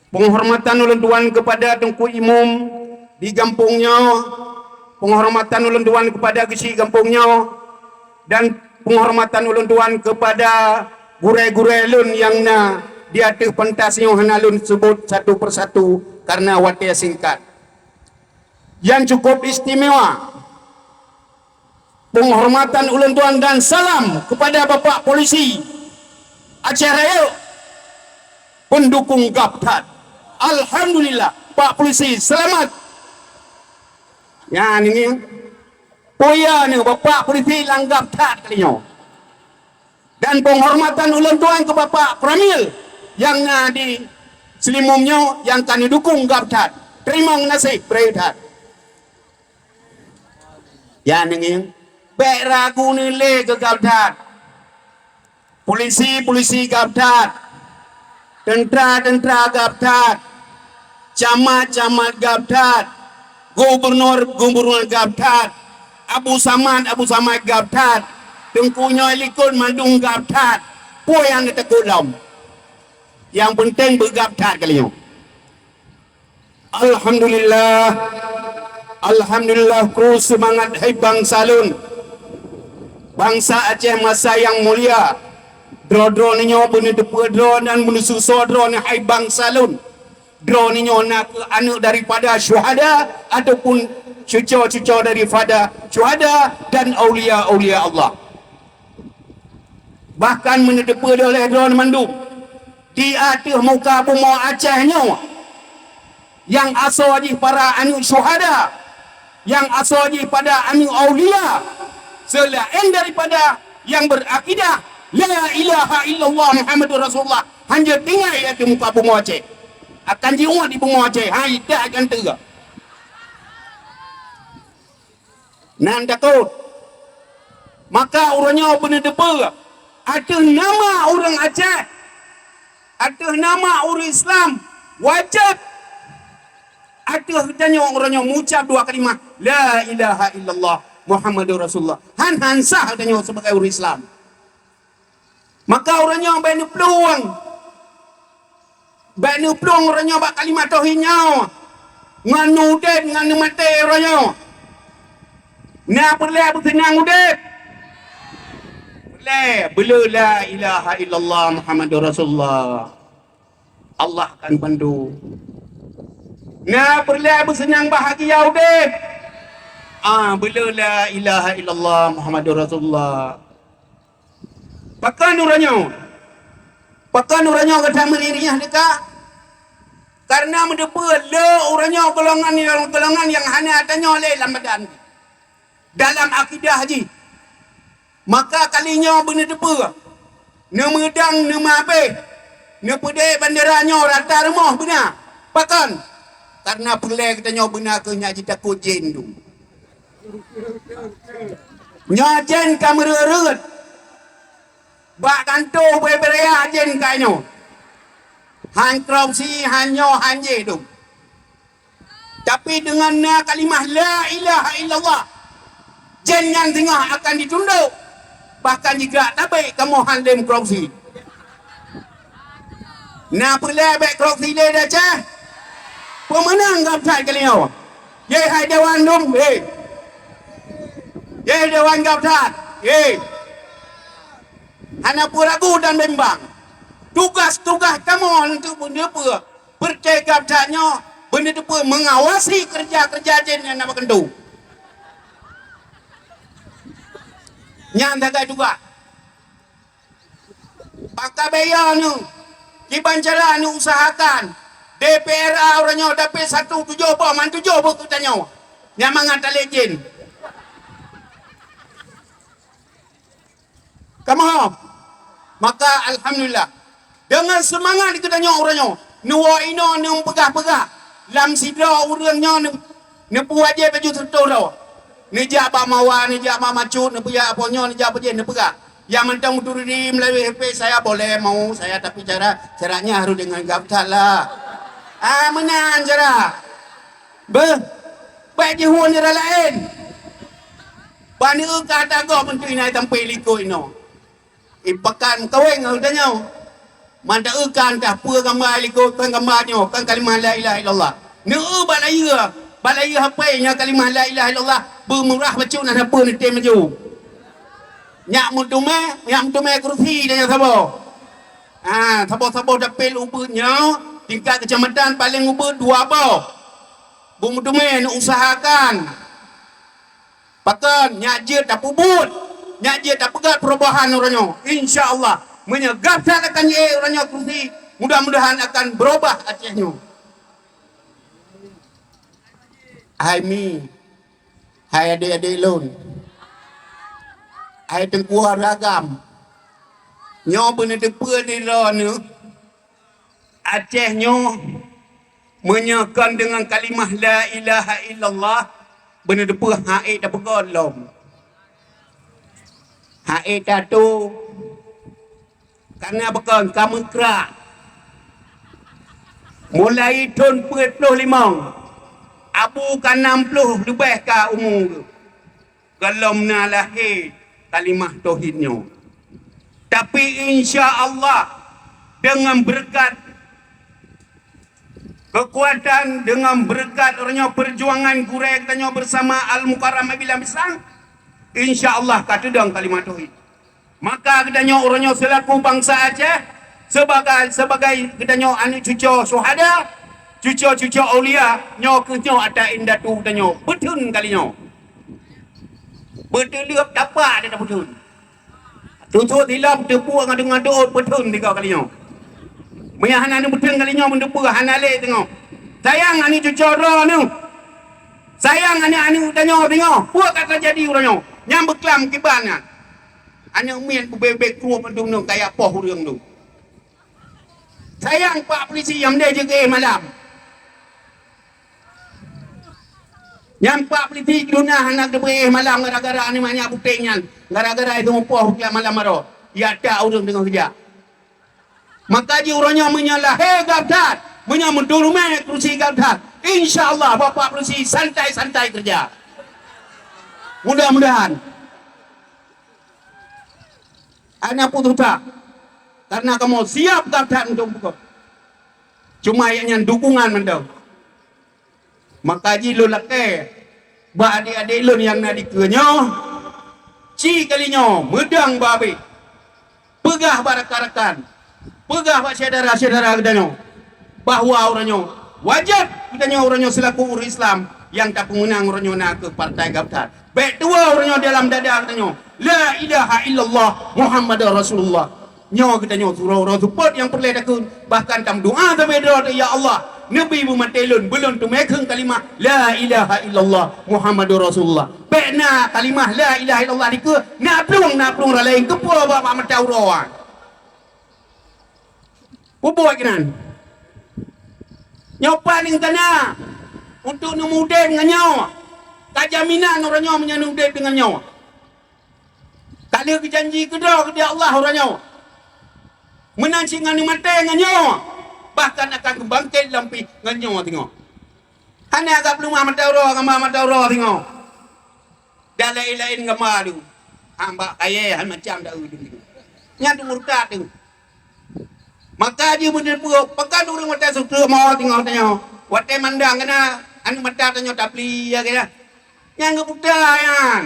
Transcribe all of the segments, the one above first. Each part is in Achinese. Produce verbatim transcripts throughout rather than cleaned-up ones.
Penghormatan ulôn tuan kepada Teungku Imum di gampông nyoe, penghormatan ulôn tuan kepada geuchik gampông nyoe, dan penghormatan ulôn tuan kepada gurée-gurée lôn nyang na di ateueh pentas nyoe hana lôn seubut satu persatu karena watée singkat. Nyang cukup istimewa. Penghormatan ulôn tuan dan salam kepada Bapak Polisi Aceh Rayeuk, pendukung GAP that. Alhamdulillah, Pak Polisi, selamat. Nyan ini, peue ya ni, Bapak Polisi lam GAP that kali nyoe. Dan penghormatan ulôn tuan keu Bapak Koramil nyang na di Seulimum nyoe nyang ka neudukong GAP that. Teurimong gaséh, beureukat. Ya, neungieng, bék ragu neulée keu GAP that. Polisi-polisi GAP that. Teuntra-teuntra GAP that. Camat-camat GAP that. Gubunur-gubunur GAP that. Abu Samad-Abu Samad GAP that. Teungku nyoe likot mandum GAP that. Peue nyang neutakot lom? Nyang peunteng beu GAP that kali nyoe. Alhamdulillah. Alhamdulillah, kru seumangat hai bansa lôn. Bansa Aceh masa nyang mulia. Droe-droe nyoe beuneuteupeu droe dan beuneususoe droe hai bansa lôn. Droe nyoe na kheueh aneuk daripada syuhada ataupun cuco-cuco daripada syuhada dan aulia-aulia Allah. Bahkan meuneuteupeu lé droe mandum di ateueh muka bumoe Aceh nyoe, nyang asoe jih para aneuk syuhada, nyang asoe jih pada aneuk aulia, seulaén daripada nyang beurakidah la ilaha illallah Muhammadur Rasulullah, hanjeuet tinggai ateueh muka bumoe Aceh. Akan jiuet di bumoe Aceh, hai dak akan teuga. Nan takot. Maka uroe nyoe beuneuteupeu, ateueh nama ureuëng Aceh, ateueh nama ureuëng Islam, wajéb ateueh geutanyoe uroe nyoe meuucab dua kalimah, "La ilaha illallah Muhammadur Rasulullah." Han, han sah geutanyoe sibagai ureuëng Islam. Maka uroe nyoe bék neuplueng. Bék neuplueng uroe nyoe bak kalimah tauhid nyoe. Ngon udeb, ngon maté uroe nyoe. Na peureulée beuseunang udeb? Peureulée, beu le la ilaha illallah Muhammadur Rasulullah. Allah akan bantu. Na peureulée beuseunang bahagia udeb? Ah, beu le la ilaha illallah Muhammadur Rasulullah. Pakon uroe nyoe? Pakon uroe nyoe gata meurieh-rieh teuka? Kareuna meuteupeue le uroe nyoe golongan-golongan nyang hana tanyoe lé lam badan, dalam akidah jih. Maka kali nyoe beuneuteupeu, neumeudang, neumabeh, neupeudeh bandera nyoe rata rumoh beuna. Pakon? Kareuna peureulée geutanyoe beuna keuh nyak jitakot jén dum. Nyoe jén ka meureuet-reuet. Bak kantô bubé beuraya jén ka nyoe. Han korupsi, han nyoe, han jéh dum. Tapi deungon na kalimah la ilaha illallah, jén nyan singoh akan jitundok. Bahkan jigrak tabek kamoe han lé meukorupsi. Na peureulée bék korupsi lé di Aceh? Peumeunang GAP that kali nyoe. Yé hai dewan dum, yé. Yé dewan GAP that, yé. Hana peue ragu dan bimbang. Tugas-tugas kamoe untuk beuneupeue peureuté GAP that nyoe, beuneuteupeu meungawasi keureuja-keureuja jén nyang na bak kantô. Nyan sagai tugas. Bak tabée nyoe, kiban cara neuusahakan DPRA uroe nyoe dapet satu tujoh boh, man tujoh boh keu tanyoe nyang mangat talét jén. Kamoe. Maka alhamdulillah. Deungon seumangat geutanyoe uroe nyoe, neuwoe inoe neupeugah-peugah. Lam sidroe ureuëng nyoe neu-, neupeuwajéb baju seutoh droe. Neujak bak mawa, neujak bak macut, neupeuyak apo nyoe, neujak bak jén, neupeugah. Nyang mantong Muturidi meulalu H P saya boleh mau saya, tapi cara, caranya harus dengan GAP that lah. Ah, meunan cara. Beuh, bék jihue nibak laén. Paneuk ka tagoh meunteue inai sampé likot inoe. Ipakan kaweng ngon geutanyoe. Manteukan tah peue gamba likot, kan gamba nyoe, kan kalimah la ilaha illallah. Neu bak layeue, bak layeue hapé nyoe kalimah la ilaha illallah, beumurah bacut na sapeue neutem laju. Nyak meuteumé, nyak meuteumé kursi dan nyak saboh. Ha, saboh-saboh dapil ubit nyoe, tingkat kecamatan paléng ubit dua boh. Beumeuteumé neuusahakan. Pakon, nyak jeuet tapeubuet, nyak jeuet tapeugét perubahan uroe nyoe. Insya Allah, meunyoe gab that akan jiék uroe nyoe kursi, mudah-mudahan akan beurubah Aceh nyoe. Hai mi, hai adék-adék lôn, hai teungku agam, nyoe beuneuteupeu di droeneuh, Aceh nyoe meunyoe kon deungon kalimah la ilaha illallah, beuneuteupeu han ék tapeugot lom. Han ék tato, karna pakon ka meukrak. Mulai thon peuet ploh limong, abu ka nam ploh leubeh ka umu geuh. Gohlom na lahé kalimah tauhid nyoe. Tapi insya Allah, deungon beureukat keukuatan, deungon beureukat uroe nyoe peujuangan gurée geutanyoe bersama Al Mukarram Abilam Pisang, insya Allah ka teudong kalimah tauhid. Maka geutanyoe uroe nyoe seulaku bansa Aceh, sebagai, sebagai geutanyoe aneuk cucoe syuhada, cucoe-cucoe aulia, nyoe keuh nyoe ata indatu geutanyoe, beutheun kali nyoe. Beuteuleueb tapak di tapeutheun. Tutoe tilom teupue ngon deungon doot beutheun tiga kali nyoe. Meunyo hana neubeutheun kali nyoe, meuneupeue hana lé teungoh. Sayang aneuk cucoe droeneuh. Sayang aneuk-aneuk tanyoe teungoh. Peue ka teujadi uroe nyoe? Nyang beuklam kiban nyan. Aneuk miet beubék-bék krueng mandum nyoe kaya poh ureuëng nyoe. Sayang pak polisi nyang deh jeuet malam. Nyang pak polisi guna hana geubri éh malam gara-gara aneuk manyak puténg nyan, gara-gara itu mupoh tiap malam baroe. Ya tak ureuëng deungoe keujak. Maka ji uroe nyoe meunyoe lahé gab that, meunyoe meudurumé kursi gab that, insya Allah bapak polisi santai-santai kerja. Mudah-mudahan. Hana putus asa. Karena kamoe siap gab that untuk bukon. Cuma ayat nyan dukungan mantong. Maka ji lôn lakée bak adék-adék lôn nyang na dikeue nyoe, ci kali nyoe meudang bak abéh. Peugah bak rakan-rakan, peugah bak syedara-syedara geutanyoe bahwa uroe nyoe wajéb geutanyoe uroe nyoe seulaku ureuëng Islam nyang tapeumeunang uroe nyoe na keuh partai gab that. Bék tuwoe uroe nyoe dalam dada geutanyoe, "La ilaha illallah Muhammadur Rasulullah." Nyoe geutanyoe uroe-uroe seupôt nyang peureulée takheun, bahkan tameudoá sabe droe, "Ya Allah, neubi beumaté lôn, beulôn teumé kheun kalimah la ilaha illallah Muhammadur Rasulullah." Bék na kalimah la ilaha illallah dikeue, na plueng, na plueng ralée keupeue bak, bak mata uroe. Peubuet keunan. Nyoe paléng kana untuk neumudeb ngon nyoe. Ka jaminan uroe nyoe meunyoe neudeb deungon nyoe. Ka lheueh geujanji keudroe keu Allah uroe nyoe. Meunan cit ngon neumaté ngon nyoe, bahkan akan geubangket lam pih ngon nyoe teungoh. Hana gab leumah mata uroe, gamba mata uroe teungoh. Dan laén-laén gamba tu. Hamba kayée han macam dak udeueng tu. Nyan tu murtad tu. Maka ji beuteupeue, pakon ureuëng watée sutreuk mawöt teungoh tanyoe. Watée mandang keunan aneuk mata tanyoe tabli ya keunan. Nyang geuputa nyan.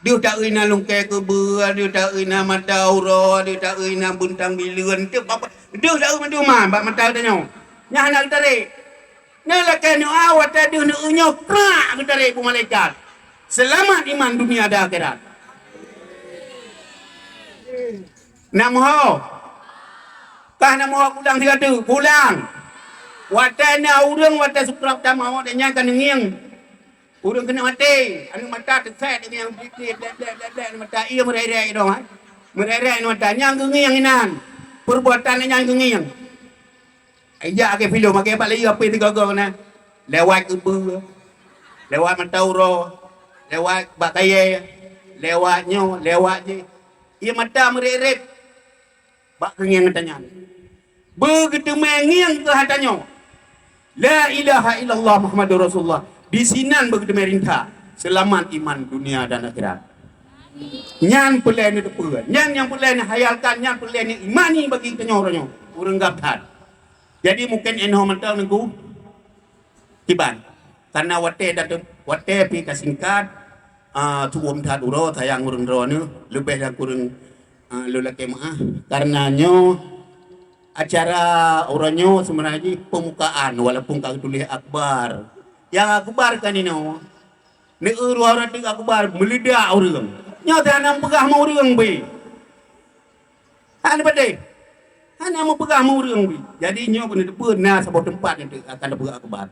Deuh taeu na lungkée keubeue, deuh taeu na mata uroe, deuh taeu na beuntang bileuen, teuh bak, deuh taeu mandum bak mata tanyoe. Nyan hana geutarek. Nyan lakée neudoá watée deuh neueu nyoe krak geutarek bu malaikat. Seulamat iman dunia dan akhirat. Na meuho? Kah na meuho kulang sigoe teuk? Kulang. Watée na ureuëng watée sukrat tamawöt nyan ka neungieng. Ureuëng keuneuk maté, aneuk mata teusét deungon nyang blét-blét, blét-blét, blét-blét, aneuk mata ié meuréré dong, hai. Meuréré aneuk mata, nyang geungieng inan. Peurbuatan nyang geungieng. Ijak lagée filem, lagée bak liyeuh apui sigoe-goe na. Lewat keubeue, lewat mata uroe, lewat bak kayée, lewat nyoe, lewat jih. Ié mata meuréré. Bak keungieng geutanyoe. Beugeuteumé ngieng keu hata nyoe, "La ilaha illallah Muhammadur Rasulullah." Disinan beugeuteumé rinta, seulamat iman dunia dan akhirat. Nyan peureulée neuteupeue. Nyan nyang peureulée neukhayalkan, nyan peureulée neuimani bagi tanyoe uroe nyoe. Ureuëng gab that. Jadi mungken 'oh noe mantong Teungku kiban. Karena watée dat-, watée pih ka singkat, ah, cukup that uroe sayang ureuëng droeneuh, leubeh dan kureueng, ah, lôn lakée meu'ah. Karena nyoe acara uroe nyoe seubeuna jih peumukaan, walaupun ka geutuléh akbar. Nyang akbar kan inoe. Neu-eu dua ratus akbar, meulidak ureuëng. Nyoe teuh hana meupeugah meu ureuëng bri. Hana padé. Hana meupeugah meu ureuëng bri. Jadi nyoe keuneuk teupeu na saboh teumpat nyoe teuh akan teupeu akbar.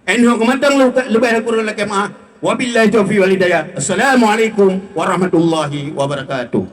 Nyoe keumantong leubeh kureueng lakée meu'ah. Wabillahi taufiq wal hidayah. Assalamualaikum warahmatullahi wabarakatuh.